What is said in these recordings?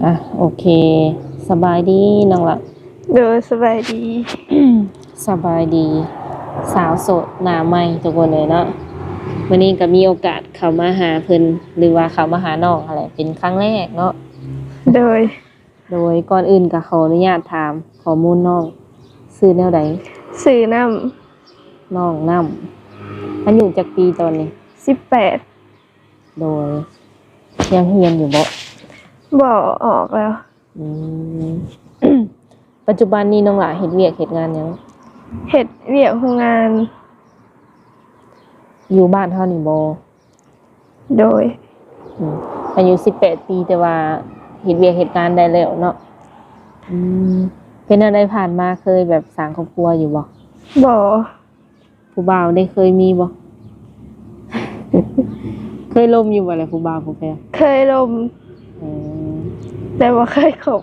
ອ່ະ ໂອເຄ ສະບາຍດີນ້ອງລະ. ໂດຍ ສະບາຍດີ. ສະບາຍດີ ສາວໂສດໜ້າໃໝ່ທຸກຄົນເລີຍເນາະ. ມື້ນີ້ກໍມີໂອກາດເຂົ້າມາຫາເພິ່ນ ຫຼືວ່າເຂົ້າມາຫານ້ອງຫັ້ນແຫຼະ ເປັນຄັ້ງແລກເນາະ. ໂດຍ. ໂດຍ ກ່ອນອື່ນກໍຂໍອະນຸຍາດຖາມຂໍ້ມູນນ້ອງ ຊື່ແນວໃດ? ຊື່ນ້ຳ. ນ້ອງນ້ຳ ອາຍຸຈັກປີຕອນນີ້? ສິບແປດ. ໂດຍ ຍັງຮຽນຢູ່ບໍ່? ບໍ່ ອອກແລ້ວ. ອືມ ປັດຈຸບັນນີ້ນ້ອງຫຼ້າເຮັດວຽກເຮັດງານຫຍັງ? ເຮັດວຽກໂຮງງານ. ຢູ່ບ້ານເຮົານີ້ບໍ່? ໂດຍ. ອືມ ອາຍຸສິບແປດປີ ແຕ່ວ່າເຮັດວຽກເຮັດງານໄດ້ແລ້ວເນາະ. ອືມ ເປັນແນວໃດ ຜ່ານມາເຄີຍແບບສ້າງຄອບຄົວຢູ່ບໍ່? ບໍ່. ຜູ້ບ່າວໄດ້ເຄີຍມີບໍ່? ເຄີຍລົມຢູ່ບໍ່ລະ ຜູ້ບ່າວຜູ້ແພວ? ເຄີຍລົມ. ເອີ ແຕ່ບໍ່ເຄີຍຄົບ.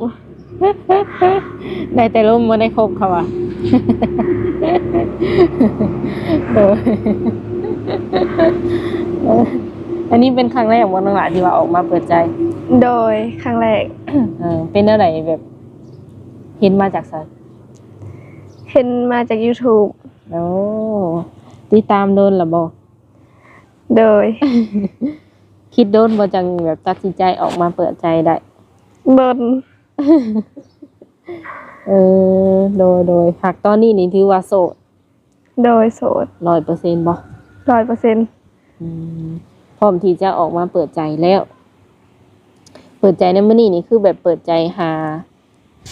ໄດ້ແຕ່ລົມ ບໍ່ໄດ້ຄົບເຂົາວ່າ. ໂດຍ ເອີ ອັນນີ້ເປັນຄັ້ງແລກບໍ່ນ້ອງຫຼ້າ ທີ່ວ່າອອກມາເປີດໃຈ? ໂດຍ ຄັ້ງແລກ. ເອີ ເປັນແນວໃດ ແບບເຫັນມາຈາກໃສ? ເຫັນມາຈາກ YouTube. ໂອ້ ຕິດຕາມດົນລະບໍ່? ໂດຍ. ຄິດດົນບໍ່ ຈັ່ງແບບຕັດສິນໃຈອອກມາເປີດໃຈໄດ້? ດົນ. ເອີ ໂດຍ ໂດຍ. ຫາກຕອນນີ້ນີ້ຖືວ່າໂສດ? ໂດຍ ໂສດ. ຮ້ອຍເປີເຊັນບໍ່? ຮ້ອຍເປີເຊັນ. ອືມ ພ້ອມທີ່ຈະອອກມາເປີດໃຈແລ້ວ. ເປີດໃຈໃນມື້ນີ້ນີ້ ຄືແບບເປີດໃຈຫາ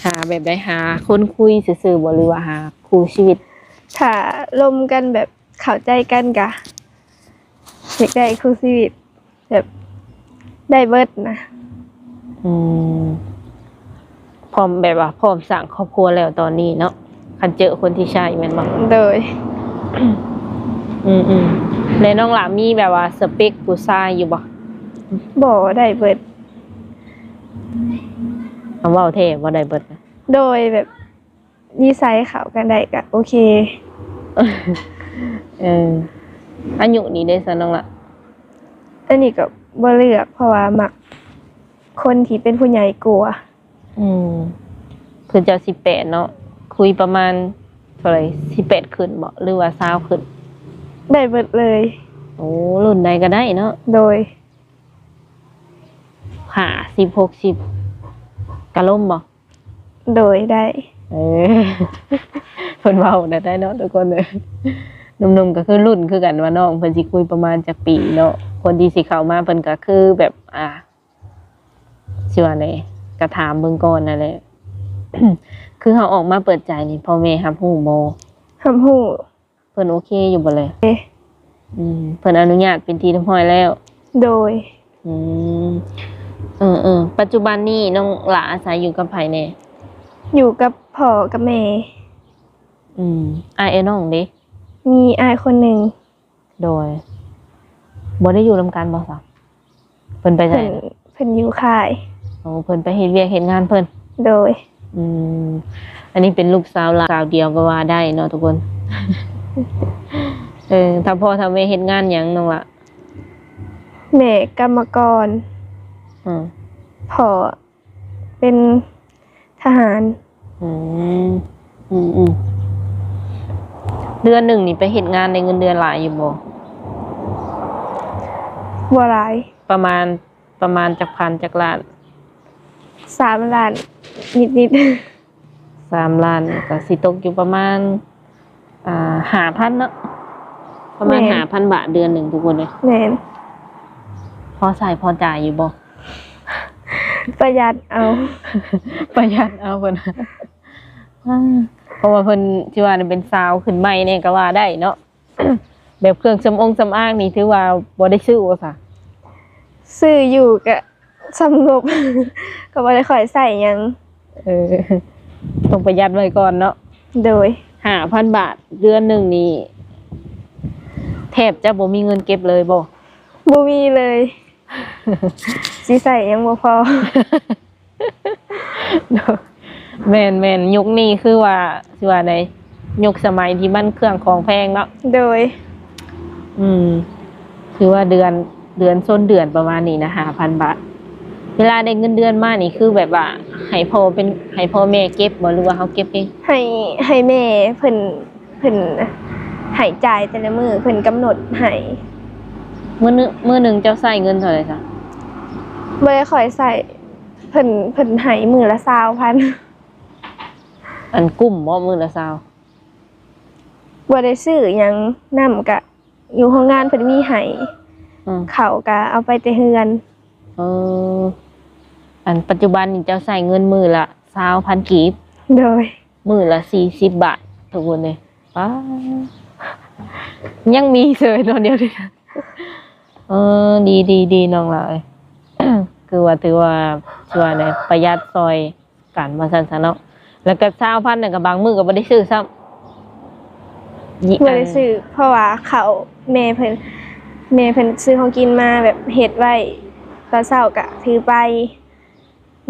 ຫາແບບໃດ? ຫາຄົນຄຸຍຊື່ໆບໍ່ ຫຼືວ່າຫາຄູ່ຊີວິດ? ຖ້າລົມກັນແບບເຂົ້າໃຈກັນກະຢາກໄດ້ຄູ່ຊີວິດ ແບບໄດ້ເບິດນະ. ອືມ ພ້ອມ ແບບວ່າພ້ອມສ້າງຄອບຄົວແລ້ວຕອນນີ້ເນາະ ຄັນເຈີຄົນທີ່ໃຊ່ແມ່ນບໍ່? ໂດຍ. ອືມໆ ແລະນ້ອງຫຼ້າມີແບບວ່າສະເປັກຜູ້ຊາຍຢູ່ບໍ່? ບໍ່ ໄດ້ເບິດ. ຄຳເວົ້າແທ້ບໍ່ ໄດ້ເບິດນະ? ໂດຍ ແບບນິໄສເຂົ້າກັນໄດ້ກະໂອເຄ. ເອີ ອາຍຸນີ້ເດ້ຊະນ້ອງລະ? ອັນນີ້ກໍບໍ່ເລືອກ ເພາະວ່າມັກຄົນທີ່ເປັນຜູ້ໃຫຍ່ກວ່າ. ອືມ ຄືເຈົ້າສິບແປດເນາະ ຄຸຍປະມານເທົ່າໃດ? ສິບແປດຂຶ້ນບໍ່ ຫຼືວ່າຊາວຂຶ້ນ? ໄດ້ເບິດເລີຍ. ໂອ້ ລຸ້ນໃດກໍໄດ້ເນາະ. ໂດຍ. ຫ້າສິບ ຫົກສິບ ກະລົມບໍ່? ໂດຍ ໄດ້. ເອີ ເພິ່ນເວົ້າໄດ້ເນາະທຸກຄົນເອີຍ. ໜຸ່ມໆກໍຄືລຸ້ນຄືກັນວ່ານ້ອງເພິ່ນຊິຄຸຍປະມານຈັກປີເນາະ. ຄົນທີ່ຊິເຂົ້າມາເພິ່ນກໍຄືແບບ ອ່າ ຊິວ່າແນວໃດ ກໍຖາມເບິ່ງກ່ອນນັ້ນແຫຼະ. ຄືເຮົາອອກມາເປີດໃຈນີ້ ພໍ່ແມ່ຮັບຮູ້ບໍ່? ຮັບຮູ້. ເພິ່ນໂອເຄຢູ່ບໍ່ເລີຍ? ເອີ ອືມ ເພິ່ນອະນຸຍາດເປັນທີ່ຮຽບຮ້ອຍແລ້ວ? ໂດຍ. ອືມ ເອີໆ ປັດຈຸບັນນີ້ນ້ອງຫຼ້າອາໄສຢູ່ກັບໃຜແດ່? ຢູ່ກັບພໍ່ກັບແມ່. ອືມ ອ້າຍເອື້ອຍນ້ອງເດ? ມີອ້າຍຄົນໜຶ່ງ. ໂດຍ. ບໍ່ໄດ້ຢູ່ນຳກັນບໍ່ຊະ? ເພິ່ນໄປໃສ? ເພິ່ນ ເພິ່ນຢູ່ຄ້າຍ. ໂອ້ ເພິ່ນໄປເຮັດວຽກເຮັດງານເພິ່ນ. ໂດຍ. ອືມ ອັນນີ້ເປັນລູກສາວຫຼ້າສາວດຽວກໍວ່າໄດ້ເນາະທຸກຄົນ. ເອີ ຖ້າພໍ່ຖ້າແມ່ເຮັດງານຫຍັງນ້ອງລະ? ແມ່ກຳມະກອນ. ອືມ ພໍ່ ເປັນທະຫານ. ອືມ ອືມໆ ເດືອນໜຶ່ງນີ້ໄປເຮັດງານໄດ້ເງິນເດືອນຫຼາຍຢູ່ບໍ່? ບໍ່ຫຼາຍ. ປະມານ ປະມານຈັກພັນ ຈັກລ້ານ? ສາມລ້ານນິດໆ. ສາມລ້ານ ກໍຊິຕົກຢູ່ປະມານ ອ່າ ຫ້າພັນເນາະ ປະມານ ແມ່ນ ຫ້າພັນບາດເດືອນໜຶ່ງທຸກຄົນເອີຍ. ແມ່ນ. ພໍໃຊ້ພໍຈ່າຍຢູ່ບໍ່? ປະຢັດເອົາ. ປະຢັດເອົາເພິ່ນ. ເພາະວ່າເພິ່ນຊິວ່າເປັນສາວຂຶ້ນໃໝ່ແດ່ກໍວ່າໄດ້ເນາະ. ແບບເຄື່ອງສຳອົງສຳອາງນີ້ຖືວ່າບໍ່ໄດ້ຊື້ບໍ່ຊະ? ຊື້ຢູ່ ກະສ່ຳງົບ ກໍບໍ່ໄດ້ຄ່ອຍໃຊ້ຫຍັງ. ເອີ ຕ້ອງປະຢັດໄວ້ກ່ອນເນາະ. ໂດຍ. ຫ້າພັນບາດເດືອນໜຶ່ງນີ້ ແທບຈະບໍ່ມີເງິນເກັບເລີຍບໍ່? ບໍ່ມີເລີຍ. ຊິໃຊ້ຫຍັງບໍ່ພໍ. ແມ່ນໆ ຍຸກນີ້ຄືວ່າ ຊິວ່າໃດ ຍຸກສະໄໝທີ່ມັນເຄື່ອງຂອງແພງເນາະ. ໂດຍ. ອືມ ຄືວ່າເດືອນ ເດືອນຊົນເດືອນປະມານນີ້ນະ ຫ້າພັນບາດ. ເວລາໄດ້ເງິນເດືອນມານີ້ ຄືແບບວ່າໃຫ້ພໍ່ເປັນ ໃຫ້ພໍ່ແມ່ເກັບບໍ່ ຫຼືວ່າເຮົາເກັບເອງ? ໃຫ້ ໃຫ້ແມ່ເພິ່ນ ເພິ່ນໃຫ້ຈ່າຍແຕ່ລະມື້ ເພິ່ນກຳນົດໃຫ້. ມື້ໜຶ່ງ ມື້ໜຶ່ງເຈົ້າໃຊ້ເງິນເທົ່າໃດຊະ? ບໍ່ໄດ້ຄ່ອຍໃຊ້ ເພິ່ນ ເພິ່ນໃຫ້ມື້ລະຊາວພັນ. ອັນ ກຸ້ມບໍ່ມື້ລະຊາວ? ບໍ່ໄດ້ຊື້ຫຍັງ ນ້ຳກະຢູ່ໂຮງງານເພິ່ນມີໃຫ້ ອືມ ເຂົ້າກະເອົາໄປແຕ່ເຮືອນ. ເອີ ອັນປັດຈຸບັນນີ້ເຈົ້າໃຊ້ເງິນມື້ລະຊາວພັນກີບ. ໂດຍ. ມື້ລະສີ່ສິບບາດ ທຸກຄົນເອີຍ. ປ້າ ຍັງມີເສີຍເນາະ ດຽວນີ້. ເອີ ດີ ດີ ດີ ນ້ອງຫຼ້າເອີຍ ຄືວ່າ ຖືວ່າ ຖືວ່າແນວປະຢັດຊ່ອຍກັນວ່າຊັ້ນຊະເນາະ. ແລ້ວກໍຊາວພັນນັ້ນກໍບາງມື້ກໍບໍ່ໄດ້ຊື້ຊ້ຳ. ບໍ່ໄດ້ຊື້ ເພາະວ່າເຂົ້າແມ່ເພິ່ນ ແມ່ເພິ່ນຊື້ຂອງກິນມາແບບເຮັດໄວ້ ຕອນເຊົ້າກໍຖືໄປ.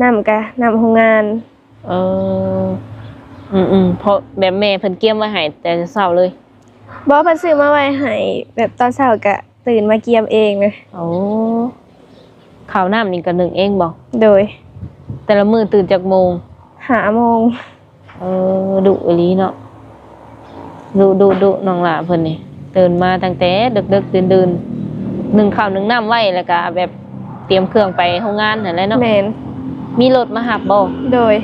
ນ້ຳກະນ້ຳໂຮງງານ. ເອີ ອືມໆ ເພາະແບບແມ່ເພິ່ນກຽມໄວ້ໃຫ້ແຕ່ເຊົ້າເລີຍ? ບໍ່ ເພິ່ນຊື້ມາໄວ້ໃຫ້ແບບຕອນເຊົ້າກະຕື່ນມາກຽມເອງເລີຍ. ໂອ້ ເຂົ້ານ້ຳນີ້ກະໜຶ້ງເອງບໍ່? ໂດຍ. ແຕ່ລະມື້ຕື່ນຈັກໂມງ? ຫ້າໂມງ. ເອີ ດຸອີ່ຫຼີເນາະ ດຸ ດຸ ດຸ ນ້ອງຫຼ້າເພິ່ນນີ້ ຕື່ນມາຕັ້ງແຕ່ເດິກໆ ດື່ນໆ ໜຶ້ງເຂົ້າໜຶ້ງນ້ຳໄວ້ ແລ້ວກະແບບຕຽມເຄື່ອງໄປໂຮງງານຫັ້ນແຫຼະເນາະ. ແມ່ນ. ມີລົດມາຮັບບໍ່? ໂດຍ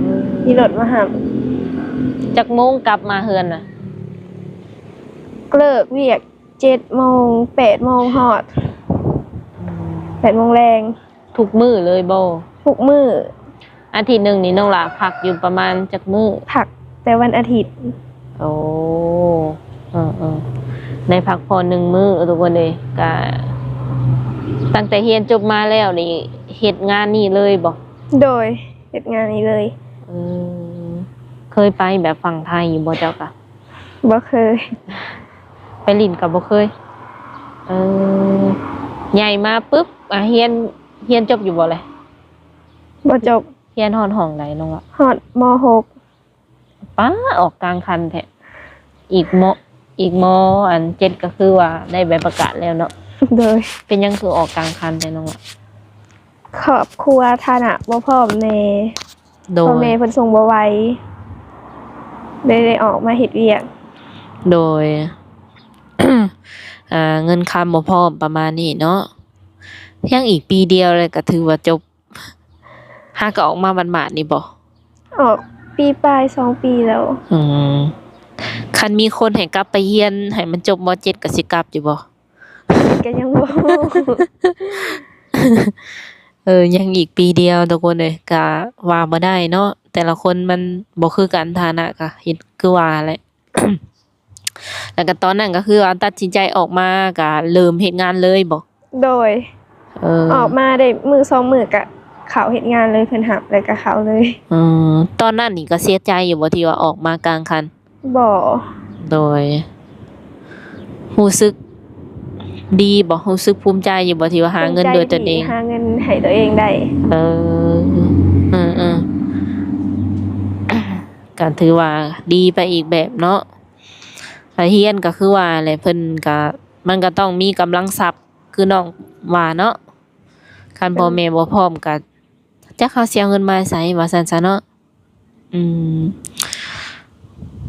ອືມ ມີລົດມາຮັບ. ຈັກໂມງກັບມາເຮືອນນະ? ເລີກວຽກເຈັດໂມງ ແປດໂມງຮອດ ອືມ ແປດໂມງແລງ. ທຸກມື້ເລີຍບໍ່? ທຸກມື້. ອາທິດໜຶ່ງນີ້ນ້ອງຫຼ້າພັກຢູ່ປະມານຈັກມື້? ພັກແຕ່ວັນອາທິດ. ໂອ້ ເອີໆ ໄດ້ພັກຜ່ອນໜຶ່ງມື້ ທຸກຄົນເອີຍ. ກະຕັ້ງແຕ່ຮຽນຈົບມາແລ້ວນີ້ ເຮັດງານນີ້ເລີຍບໍ່? ໂດຍ ເຮັດງານນີ້ເລີຍ. ເອີ ເຄີຍໄປແບບຝັ່ງໄທຢູ່ບໍ່ເຈົ້າກະ? ບໍ່ເຄີຍ. ໄປຫຼິ້ນກໍບໍ່ເຄີຍ. ເອີ ໃຫຍ່ມາປຶບ ອາ ຮຽນ ຮຽນຈົບຢູ່ບໍ່ແລະ? ບໍ່ຈົບ. ຮຽນຮອດຫ້ອງໃດນ້ອງລະ? ຮອດ ມໍຫົກ. ປ້າ ອອກກາງຄັນແທ້. ອີກມໍ ອີກມໍອັນເຈັດກໍຄືວ່າໄດ້ໃບປະກາດແລ້ວເນາະ. ໂດຍ. ເປັນຫຍັງຄືອອກກາງຄັນແທ້ນ້ອງລະ? ຄອບຄົວຖານະບໍ່ພ້ອມແດ່. ໂດຍ. ພໍ່ແມ່ເພິ່ນສົ່ງບໍ່ໄຫວ ເລີຍໄດ້ອອກມາເຮັດວຽກ. ໂດຍ. ອ່າ ເງິນຄຳບໍ່ພ້ອມປະມານນີ້ເນາະ. ຍັງອີກປີດຽວແລ້ວກໍຖືວ່າຈົບ. ຫາກໍອອກມາໝາດໆນີ້ບໍ່? ອອກປີປາຍ ສອງປີແລ້ວ. ອືມ ຄັນມີຄົນໃຫ້ກັບໄປຮຽນໃຫ້ມັນຈົບ ມໍເຈັດ ກໍຊິກັບຢູ່ບໍ່? ກໍຍັງບໍ່ຮູ້. ເອີ ຍັງອີກປີດຽວທຸກຄົນເອີຍ ກະວ່າບໍ່ໄດ້ເນາະ ແຕ່ລະຄົນມັນບໍ່ຄືກັນ ຖານະກະເຮັດຄືວ່າແຫຼະ. ແລ້ວກະຕອນນັ້ນກໍຄືວ່າຕັດສິນໃຈອອກມາກະເລີ່ມເຮັດງານເລີຍບໍ່? ໂດຍ. ເອີ ອອກມາໄດ້ມື້ສອງມື້ກະເຂົ້າເຮັດງານເລີຍ ເພິ່ນຮັບແລ້ວກະເຂົ້າເລີຍ. ເອີ ຕອນນັ້ນນີ້ກໍເສຍໃຈຢູ່ບໍ່ ທີ່ວ່າອອກມາກາງຄັນ? ບໍ່. ໂດຍ. ຮູ້ສຶກດີບໍ່? ຮູ້ສຶກພູມໃຈຢູ່ບໍ່ ທີ່ວ່າຫາເງິນດ້ວຍຕົນເອງ? ພູມໃຈທີ່ຫາເງິນໃຫ້ຕົວເອງໄດ້. ເອີ ເອີໆ ກໍຖືວ່າດີໄປອີກແບບເນາະ. ໄປຮຽນກໍຄືວ່າແຫຼະ ເພິ່ນກໍ ມັນກໍຕ້ອງມີກຳລັງຊັບ ຄືນ້ອງວ່າເນາະ. ຄັນ ແມ່ນ. ພໍ່ແມ່ບໍ່ພ້ອມກໍ ຈັກເຮົາຊິເອົາເງິນມາໃສ ວ່າຊັ້ນຊະເນາະ. ອືມ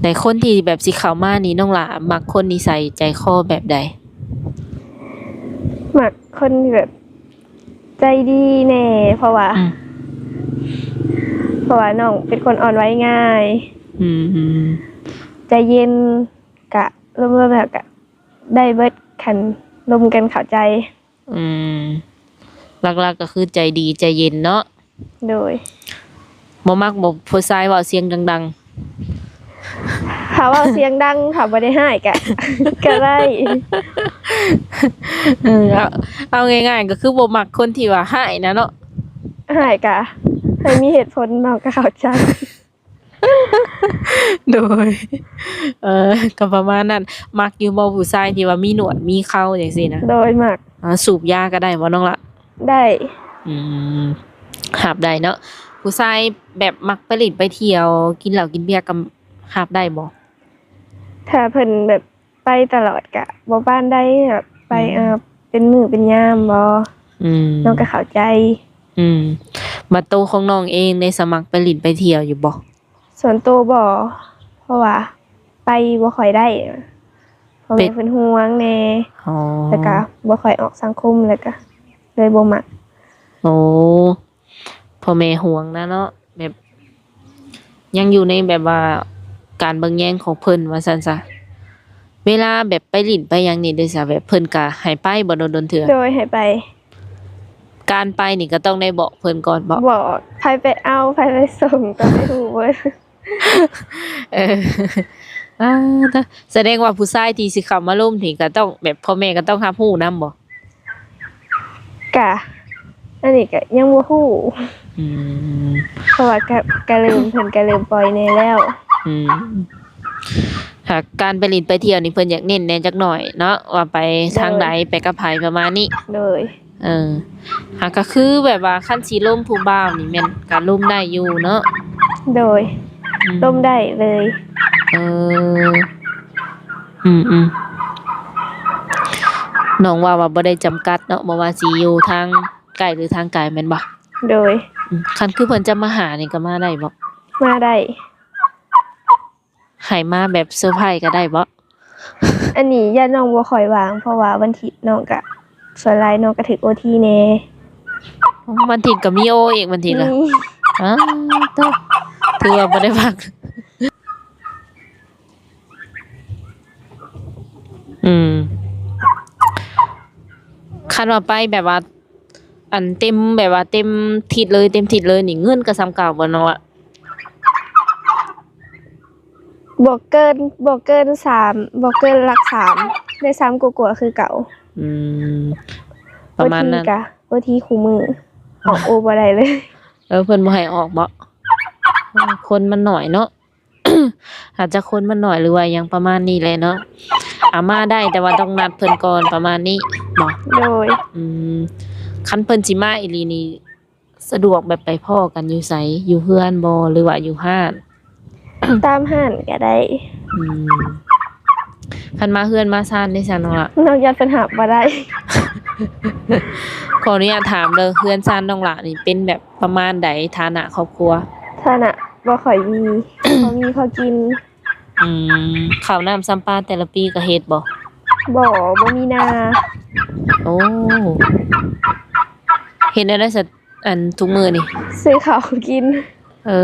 ແຕ່ຄົນທີ່ແບບຊິເຂົ້າມານີ້ ນ້ອງຫຼ້າມັກຄົນນິໄສໃຈຄໍແບບໃດ? ມັກຄົນທີ່ແບບໃຈດີແດ່ ເພາະວ່າ ອືມ ເພາະວ່ານ້ອງເປັນຄົນອ່ອນໄຫວງ່າຍ. ອືມ ໃຈເຢັນ ກະລວມໆແລ້ວກະໄດ້ເບິດ ຄັນລົມກັນເຂົ້າໃຈ. ອືມ ຫຼັກໆກໍຄືໃຈດີໃຈເຢັນເນາະ. ໂດຍ. ບໍ່ມັກບໍ່ ຜູ້ຊາຍເວົ້າສຽງດັງໆ? ຖ້າເວົ້າສຽງດັງ ຖ້າບໍ່ໄດ້ຮ້າຍກະ ກະໄດ້. ເອີ ເອົາ ເອົາງ່າຍໆກໍຄືບໍ່ມັກຄົນທີ່ວ່າຮ້າຍນະເນາະ. ຮ້າຍກະໃຫ້ມີເຫດຜົນ ນ້ອງກໍເຂົ້າໃຈ. ໂດຍ ເອີ ກໍປະມານນັ້ນ. ມັກຢູ່ບໍ່ຜູ້ຊາຍທີ່ວ່າມີໜວດມີເຂົ້າຈັ່ງຊີ້ນະ? ໂດຍ ມັກ. ອາ ສູບຢາກໍໄດ້ບໍ່ນ້ອງລະ? ໄດ້. ອືມ ຮັບໄດ້ເນາະ. ຜູ້ຊາຍແບບມັກໄປຫຼິ້ນໄປທ່ຽວ ກິນເຫຼົ້າກິນເບຍ ກໍຮັບໄດ້ບໍ່? ຖ້າເພິ່ນແບບ ໄປຕະຫຼອດກະບໍ່ປານໃດ ແບບໄປ ອືມ ເອີ ເປັນມື້ເປັນຍາມບໍ ອືມ ນ້ອງກໍເຂົ້າໃຈ. ອືມ ບັດໂຕຂອງນ້ອງເອງເດ ສະມັກໄປຫຼິ້ນໄປທ່ຽວຢູ່ບໍ່? ສ່ວນໂຕບໍ່ ເພາະວ່າໄປບໍ່ຄ່ອຍໄດ້ ພໍ່ແມ່ເພິ່ນຫ່ວງແດ່ ອໍ ແລ້ວກະບໍ່ຄ່ອຍອອກສັງຄົມ ແລ້ວກະເລີຍບໍ່ມັກ. ໂອ້ ພໍ່ແມ່ຫ່ວງນະເນາະ ແບບ ຍັງຢູ່ໃນແບບວ່າການເບິ່ງແຍງຂອງເພິ່ນວ່າຊັ້ນຊະ. ເວລາແບບໄປຫຼິ້ນໄປຫຍັງນີ້ເດຊະ ແບບເພິ່ນກະໃຫ້ໄປບໍ່ ດົນໆເທື່ອ? ໂດຍ ໃຫ້ໄປ. ການໄປນີ້ກະຕ້ອງໄດ້ບອກເພິ່ນກ່ອນບໍ່? ບອກ ໃຜໄປເອົາ ໃຜໄປສົ່ງ ຕ້ອງໄດ້ຮູ້ເບິດ. ເອີ ອາ ສະແດງວ່າຜູ້ຊາຍທີ່ຊິເຂົ້າມາລົມນີ້ກະຕ້ອງແບບ ພໍ່ແມ່ກະຕ້ອງຮັບຮູ້ນຳບໍ່? ກະ ອັນນີ້ກະຍັງບໍ່ຮູ້ ອືມ ເພາະວ່າກະ ກະເລີ່ມ ເພິ່ນກະເລີ່ມປ່ອຍແດ່ແລ້ວ ອືມ ຫາກການໄປຫຼິ້ນໄປທ່ຽວນີ້ເພິ່ນຢາກເນັ້ນແດ່ຈັກໜ້ອຍເນາະ ວ່າໄປທາງໃດ ໂດຍ ໄປກັບໃຜ ປະມານນີ້ ໂດຍ ເອີ ຫາກກະຄືແບບວ່າຄັນຊິລົມຜູ້ບ່າວນີ້ແມ່ນກະລົມໄດ້ຢູ່ເນາະ ໂດຍ ອືມ ລົມໄດ້ເລີຍ ເອີ ອືມໆ ນ້ອງວ່າ ວ່າບໍ່ໄດ້ຈຳກັດເນາະ ບໍ່ວ່າຊິຢູ່ທາງໃກ້ ຫຼື ທາງໄກແມ່ນບໍ່? ໂດຍ ອືມ ຄັນຄືເພິ່ນຈະມາຫານີ້ກະມາໄດ້ບໍ່? ມາໄດ້ ໃຫ້ມາແບບເຊີໄພກະໄດ້ບໍ່? ອັນນີ້ຢ້ານນ້ອງບໍ່ຄ່ອຍວ່າງ ເພາະວ່າວັນທິດນ້ອງກະ ສ່ວນຫຼາຍນ້ອງກະຖືກໂອທີແດ່ ວັນທິດກະມີໂອອີກ ວັນທິດນະ ມີ ອ້າ ໂທ້ ຖືວ່າບໍ່ໄດ້ພັກ ອືມ ຄັນວ່າໄປແບບວ່າ ອັນເຕັມ ແບບວ່າເຕັມທິດເລີຍ ເຕັມທິດເລີຍນີ້ ເງິນກະສ່ຳເກົ່າບໍ່ນ້ອງລະ? ບໍ່ເກີນ ບໍ່ເກີນສາມ ບໍ່ເກີນຫຼັກສາມ ໄດ້ສາມກວ່າໆຄືເກົ່າ ອືມ ປະມານນັ້ນ ໂອທີກະໂອທີຄູ່ມື້ ອອກໂອບໍ່ໄດ້ເລີຍ ເອີ ເພິ່ນບໍ່ໃຫ້ອອກບໍ່? ຄົນມັນໜ້ອຍເນາະ ອາດຈະຄົນມັນໜ້ອຍ ຫຼືວ່າຫຍັງປະມານນີ້ແຫຼະເນາະ ອາ ມາໄດ້ ແຕ່ວ່າຕ້ອງນັດເພິ່ນກ່ອນປະມານນີ້ບໍ? ໂດຍ ອືມ ຄັນເພິ່ນຊິມາອີ່ຫຼີນີ້ ສະດວກແບບໄປພໍ້ກັນຢູ່ໃສ? ຢູ່ເຮືອນບໍ ຫຼືວ່າຢູ່ຮ້ານ? ຕາມຮ້ານກະໄດ້ ອືມ ຄັນມາເຮືອນມາຊານເດຊະນ້ອງລະ? ນ້ອງຢ້ານເພິ່ນຮັບບໍ່ໄດ້ ຂໍອະນຸຍາດຖາມເດີ ເຮືອນຊານນ້ອງລະນີ້ເປັນແບບປະມານໃດ ຖານະຄອບຄົວ? ຖານະບໍ່ຄ່ອຍມີ ພໍມີພໍກິນ ອືມ ເຂົ້ານ້ຳຊຳປາແຕ່ລະປີກະເຮັດບໍ? ບໍ່ ບໍ່ມີນາ ໂອ້ ເຮັດແນວໃດຊະ ອັນທຸກມື້ນີ້? ຊື້ເຂົ້າກິນ ເອີ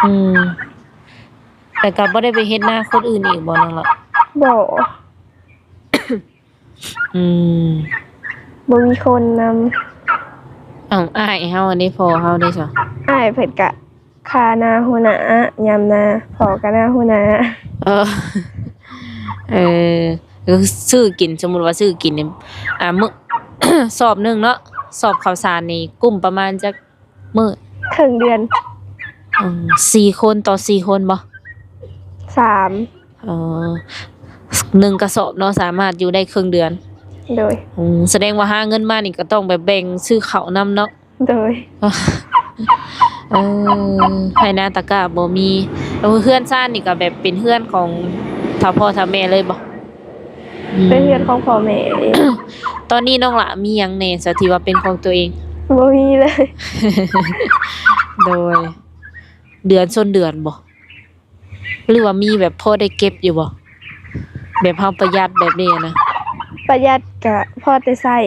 ອືມ ແລ້ວກະບໍ່ໄດ້ໄປເຮັດນາຄົນອື່ນອີກບໍນ້ອງລະ? ບໍ່ ອືມ ບໍ່ມີຄົນນຳ ເອົ້າ ອ້າຍເຮົາອັນນີ້ ພໍ່ເຮົາເດຊະ? ອ້າຍເພິ່ນກະຄານາຫົວໜ້າ ຍາມນາ ພໍ່ກະນາຫົວໜ້າ ເອີ ເອີ ຊື້ກິນ ສົມມຸດວ່າຊື້ກິນນີ້ ອາ ມື້ ສອບໜຶ່ງເນາະ ສອບເຂົ້າສານນີ້ກຸ້ມປະມານຈັກ ມື້ ເຄິ່ງເດືອນ ອືມ ສີ່ຄົນຕໍ່ສີ່ຄົນບໍ? ສາມ ເອີ ໜຶ່ງກະສອບເນາະ ສາມາດຢູ່ໄດ້ເຄິ່ງເດືອນ ໂດຍ ອືມ ສະແດງວ່າຫາເງິນມານີ້ກະຕ້ອງແບບແບ່ງຊື້ເຂົ້ານຳເນາະ ໂດຍ ເອີ ໄຮ່ນາຕາກ້າບໍ່ມີ ເອີ ເຮືອນຊານນີ້ກະແບບເປັນເຮືອນຂອງເຖົ້າພໍ່ເຖົ້າແມ່ເລີຍບໍ? ອືມ ເປັນເຮືອນຂອງພໍ່ແມ່ເອງ ຕອນນີ້ນ້ອງຫຼ້າມີຫຍັງແດ່ຊະທີ່ວ່າເປັນຂອງຕົວເອງ? ບໍ່ມີເລີຍ ໂດຍ ເດືອນຊົນເດືອນບໍ? ຫຼືວ່າມີແບບພໍໄດ້ເກັບຢູ່ບໍ່? ແບບເຮົາປະຢັດແບບນີ້ນະ. ປະຢັດກະພໍແຕ່ໃຊ້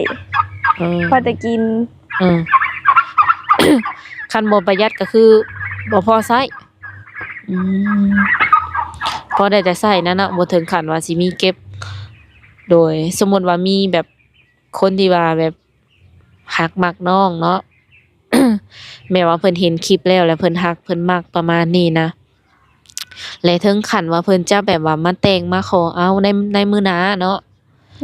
ເອີ ພໍແຕ່ກິນ ເອີ ຄັນບໍ່ປະຢັດກະຄືບໍ່ພໍໃຊ້. ອືມ ພໍໄດ້ແຕ່ໃຊ້ນັ້ນເນາະ ບໍ່ເຖິງຂັ້ນວ່າຊິມີເກັບ. ໂດຍ ສົມມຸດວ່າມີແບບຄົນທີ່ວ່າແບບຮັກມັກນ້ອງເນາະ ແບບວ່າເພິ່ນເຫັນຄລິບແລ້ວ ແລ້ວເພິ່ນຮັກເພິ່ນມັກປະມານນີ້ນະ ແລະເຖິງຂັ້ນວ່າເພິ່ນຈະແບບວ່າມາແຕ່ງມາຂໍເອົາໃນ ໃນມື້ໜ້າເນາະ.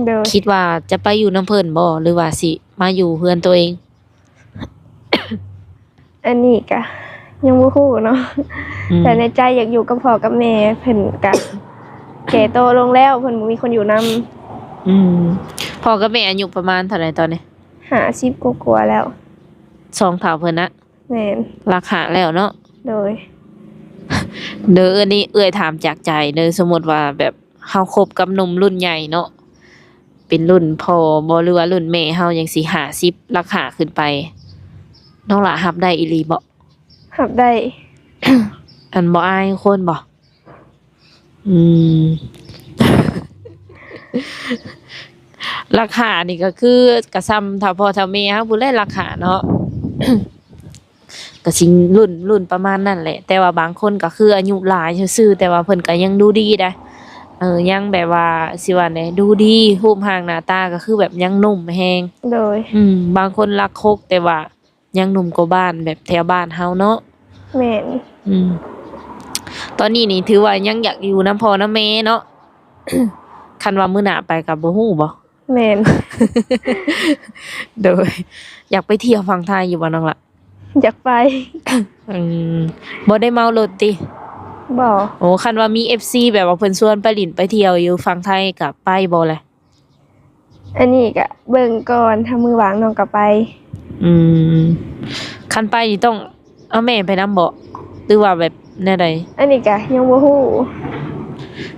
ໂດຍ ຄິດວ່າຈະໄປຢູ່ນຳເພິ່ນບໍ່ ຫຼືວ່າຊິມາຢູ່ເຮືອນໂຕເອງ? ອັນນີ້ກະຍັງບໍ່ຮູ້ເນາະ ອືມ ແຕ່ໃນໃຈຢາກຢູ່ກັບພໍ່ກັບແມ່ ເພິ່ນກະແກ່ໂຕລົງແລ້ວ ເພິ່ນບໍ່ມີຄົນຢູ່ນຳ. ອືມ ພໍ່ກັບແມ່ອາຍຸປະມານເທົ່າໃດຕອນນີ້? ຫ້າສິບກວ່າໆແລ້ວ ສອງເຖົ້າເພິ່ນນະ. ແມ່ນ ຫຼັກຫ້າແລ້ວເນາະ. ໂດຍ ເດີ ອັນນີ້ເອື້ອຍຖາມຈາກໃຈເດີ ສົມມຸດວ່າແບບເຮົາຄົບກັບໜຸ່ມລຸ້ນໃຫຍ່ເນາະ ເປັນລຸ້ນພໍ່ບໍ່ ຫຼືວ່າລຸ້ນແມ່ເຮົາຫຍັງຊີ້ ຫ້າສິບ ຫຼັກຫ້າຂຶ້ນໄປ ນ້ອງຫຼ້າຮັບໄດ້ອີ່ຫຼີບໍ່? ຮັບໄດ້. ອັນບໍ່ອາຍຄົນບໍ່? ອືມ ຫຼັກຫ້ານີ້ກໍຄືກໍສ່ຳເຖົ້າພໍ່ເຖົ້າແມ່ເຮົາພຸ້ນແຫຼະ ຫຼັກຫ້າເນາະ. ກໍຊິລຸ້ນ ລຸ້ນປະມານນັ້ນແຫຼະ ແຕ່ວ່າບາງຄົນກໍຄືອາຍຸຫຼາຍຊື່ໆ ແຕ່ວ່າເພິ່ນກໍຍັງດູດີໄດ໋ ເອີ ຍັງແບບວ່າ ຊິວ່າແນວໃດ ດູດີ ຮູບຮ່າງໜ້າຕາກໍຄືແບບຍັງໜຸ່ມແຮງ. ໂດຍ. ອືມ ບາງຄົນຫຼັກຫົກ ແຕ່ວ່າຍັງໜຸ່ມກວ່າບ້ານ ແບບແຖວບ້ານເຮົາເນາະ. ແມ່ນ. ອືມ ຕອນນີ້ນີ້ຖືວ່າຍັງຢາກຢູ່ນຳພໍ່ນຳແມ່ເນາະ ຄັນວ່າມື້ໜ້າໄປກໍບໍ່ຮູ້ບໍ່? ແມ່ນ. ໂດຍ. ຢາກໄປທ່ຽວຝັ່ງໄທຢູ່ບໍ່ນ້ອງລະ? ຢາກໄປ. ອືມ ບໍ່ໄດ້ເມົາລົດຕິ? ບໍ່. ໂອ້ ຄັນວ່າມີເອັຟຊີແບບວ່າເພິ່ນຊວນໄປຫຼິ້ນໄປທ່ຽວຢູ່ຝັ່ງໄທກໍໄປບໍ່ລະ? ອັນນີ້ກະເບິ່ງກ່ອນ ຖ້າມື້ວ່າງນ້ອງກະໄປ. ອືມ ຄັນໄປນີ້ຕ້ອງເອົາແມ່ໄປນຳບໍ່ ຫຼືວ່າແບບແນວໃດ? ອັນນີ້ກະຍັງບໍ່ຮູ້.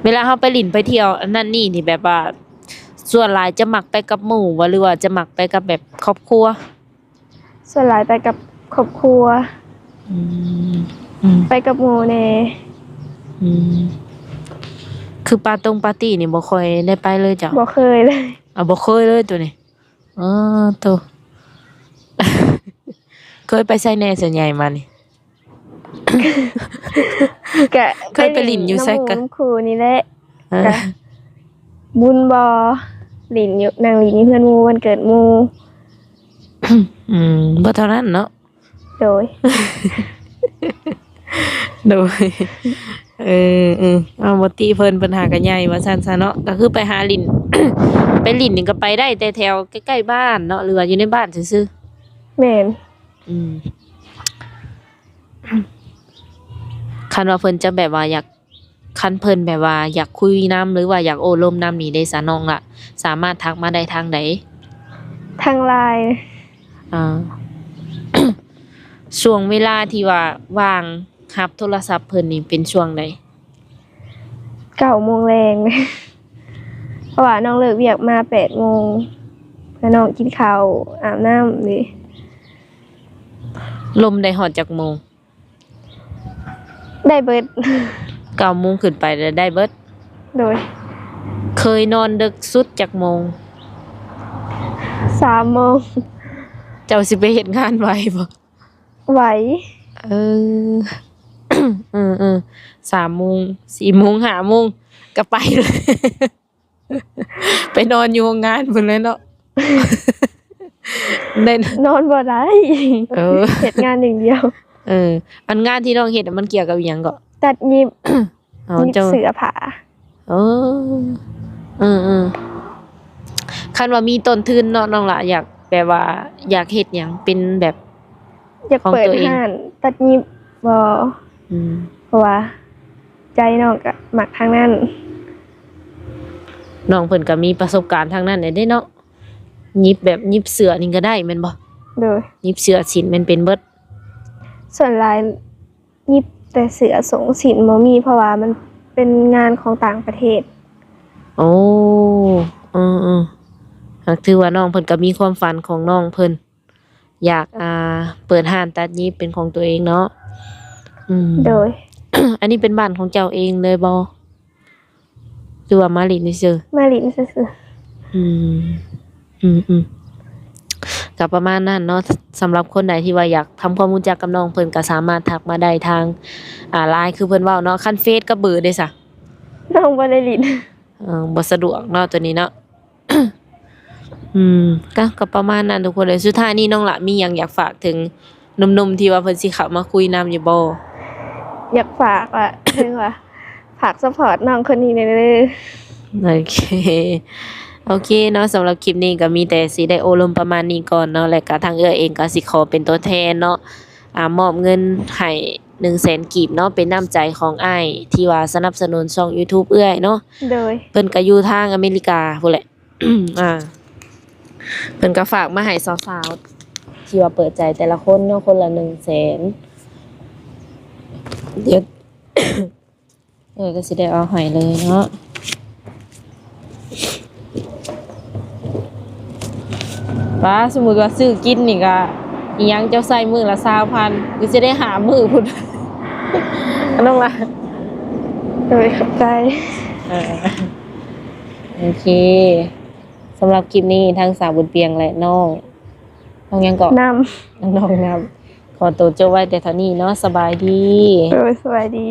ເວລາເຮົາໄປຫຼິ້ນໄປທ່ຽວອັນນັ້ນນີ້ນີ້ ແບບວ່າສ່ວນຫຼາຍຈະມັກໄປກັບໝູ່ບໍ່ ຫຼືວ່າຈະມັກໄປກັບແບບຄອບຄົວ? ສ່ວນຫຼາຍໄປກັບຄອບຄົວ. ອືມ ອືມ ໄປກັບໝູ່ແດ່. ອືມ ຄືປາຕົງປາຕີ້ນີ້ບໍ່ຄ່ອຍໄດ້ໄປເລີຍເຈົ້າ? ບໍ່ເຄີຍເລີຍ. ອາ ບໍ່ເຄີຍເລີຍໂຕນີ້. ອໍ ໂຕ ເຄີຍໄປໃສແດ່ສ່ວນໃຫຍ່ມານີ້? ກະເຄີຍໄປຫຼິ້ນຢູ່ໃສ? ກະນຳໝູ່ນຳຄູ່ນີ້ແຫຼະ. ເອີ ກະບຸນບໍ່ ຫຼິ້ນຢູ່ ນັ່ງຫຼິ້ນຢູ່ເຮືອນໝູ່ ວັນເກີດໝູ່. ອືມ ບໍ່ເທົ່ານັ້ນເນາະ. ໂດຍ. ໂດຍ. ເອີໆ ເອົາ ບໍ່ຕິເພິ່ນ ເພິ່ນຫາກະໃຫຍ່ວ່າຊັ້ນຊະເນາະ ກໍຄືໄປຫາຫຼິ້ນ ໄປຫຼິ້ນນີ້ກໍໄປໄດ້ແຕ່ແຖວໃກ້ໆບ້ານເນາະ ຫຼືວ່າຢູ່ໃນບ້ານຊື່ໆ. ແມ່ນ. ອືມ ຄັນວ່າເພິ່ນຈະແບບວ່າຢາກ ຄັນເພິ່ນແບບວ່າຢາກຄຸຍນຳ ຫຼືວ່າຢາກໂອ້ລົມນຳນີ້ເດ ສານ້ອງລະ ສາມາດທັກມາໄດ້ທາງໃດ? ທາງ LINE. ອາ ຊ່ວງເວລາທີ່ວ່າວ່າງຮັບໂທລະສັບເພິ່ນນີ້ເປັນຊ່ວງໃດ? ເກົ້າໂມງແລງ ເພາະວ່ານ້ອງເລີກວຽກມາແປດໂມງ ເພື່ອນ້ອງກິນເຂົ້າ ອາບນ້ຳເດ. ລົມໄດ້ຮອດຈັກໂມງ? ໄດ້ເບິດ. ເກົ້າໂມງຂຶ້ນໄປລະໄດ້ເບິດ. ໂດຍ. ເຄີຍນອນເດິກສຸດຈັກໂມງ? ສາມໂມງ. ເຈົ້າຊິໄປເຮັດງານໄຫວບໍ່? ໄຫວ. ເອີ ເອີໆ ສາມໂມງ ສີ່ໂມງ ຫ້າໂມງ ກໍໄປເລີຍ. ໄປນອນຢູ່ໂຮງງານພຸ້ນແຫຼະເນາະ. ໄດ້ ນອນບໍ່ໄດ້. ເອີ ເຮັດງານຢ່າງດຽວ. ເອີ ອັນງານທີ່ນ້ອງເຮັດນະ ມັນກ່ຽວກັບອີ່ຫຍັງເກາະ? ຕັດຫຍິບ. ອໍ ຫຍິບເສື້ອຜ້າ. ເອີ ເອີໆ ຄັນວ່າມີຕົ້ນທຶນເນາະ ນ້ອງຫຼ້າຢາກແບບວ່າຢາກເຮັດຫຍັງ ເປັນແບບ ຢາກເປີດຮ້ານຕັດຫຍິບບໍ? ອືມ ເພາະວ່າໃຈນ້ອງກະມັກທາງນັ້ນ. ນ້ອງເພິ່ນກະມີປະສົບການທາງນັ້ນແດ່ເນາະ. ຫຍິບແບບຫຍິບເສື້ອນີ້ກະໄດ້ແມ່ນບໍ່? ໂດຍ. ຫຍິບເສື້ອສິ້ນແມ່ນເປັນເບິດ. ສ່ວນຫຼາຍຫຍິບແຕ່ເສື້ອ ສົ້ງສິ້ນບໍ່ມີ ເພາະວ່າມັນເປັນງານຂອງຕ່າງປະເທດ. ໂອ້ ເອີໆ ຫາກຖືວ່ານ້ອງເພິ່ນກະມີຄວາມຝັນຂອງນ້ອງເພິ່ນ ຢາກ ອ່າ ເປີດຮ້ານຕັດຫຍິບເປັນຂອງຕົວເອງເນາະ. ອືມ ໂດຍ. ອັນນີ້ເປັນບ້ານຂອງເຈົ້າເອງເລີຍບໍ່ ຫຼືວ່າມາຫຼິ້ນຊື່ໆ? ມາຫຼິ້ນຊື່ໆ. ອືມ ອືມໆ ກະປະມານນັ້ນເນາະ. ສຳລັບຄົນໃດທີ່ວ່າຢາກທຳຄວາມຮູ້ຈັກກັບນ້ອງເພິ່ນ ກະສາມາດທັກມາໄດ້ທາງ ອ່າ LINE ຄືເພິ່ນເວົ້າເນາະ. ຄັນເຟສກັບເບີເດຊະ? ນ້ອງບໍ່ໄດ້ຫຼິ້ນ. ເອີ ບໍ່ສະດວກເນາະ ໂຕນີ້ເນາະ. ອືມ ກະ ກະປະມານນັ້ນທຸກຄົນເອີຍ. ສຸດທ້າຍນີ້ນ້ອງຫຼ້າມີຫຍັງຢາກຝາກເຖິງໜຸ່ມໆທີ່ວ່າເພິ່ນຊິເຂົ້າມາຄຸຍນຳຢູ່ບໍ່? ຢາກຝາກວ່າ ເອີ້ນວ່າ ຝາກຊັບພອດນ້ອງຄົນນີ້ແດ່ເດີ. ໂອເຄ ໂອເຄເນາະ. ສຳລັບຄລິບນີ້ກະມີແຕ່ຊິໄດ້ໂອ້ລົມປະມານນີ້ກ່ອນເນາະ ແລະກະທາງເອື້ອຍເອງກະຊິຂໍເປັນຕົວແທນເນາະ ອ່າ ມອບເງິນໃຫ້ໜຶ່ງແສນກີບເນາະ ເປັນນ້ຳໃຈຂອງອ້າຍທີ່ວ່າສະໜັບສະໜູນຊ່ອງ YouTube ເອື້ອຍເນາະ. ໂດຍ. ເພິ່ນກະຢູ່ທາງອາເມລິກາພຸ້ນແຫຼະ. ອ່າ ເພິ່ນກໍຝາກມາໃຫ້ສາວໆ ທີ່ວ່າເປີດໃຈແຕ່ລະຄົນເນາະ ຄົນລະໜຶ່ງແສນ. ດຽວ ເອີ ກໍຊິໄດ້ເອົາໃຫ້ເລີຍເນາະ. ຖ້າສົມມຸດວ່າຊື້ກິນນີ້ກະ ອີ່ຫຍັງເຈົ້າໃຊ້ມື້ລະຊາວພັນ ຄືຊິໄດ້ຫ້າມື້ພຸ້ນ ນ້ອງລະ ໂດຍ ຂອບໃຈ ເອີ ໂອເຄ ສຳລັບຄລິບນີ້ ທັງສາວບຸນປຽງ ແລະ ນ້ອງ ນ້ອງຫຍັງເກາະ? ນ້ຳ ນ້ອງນ້ຳ ຂໍໂຕຈົບໄວ້ແຕ່ເທົ່ານີ້ເນາະ ສະບາຍດີ ໂດຍ ສະບາຍດີ.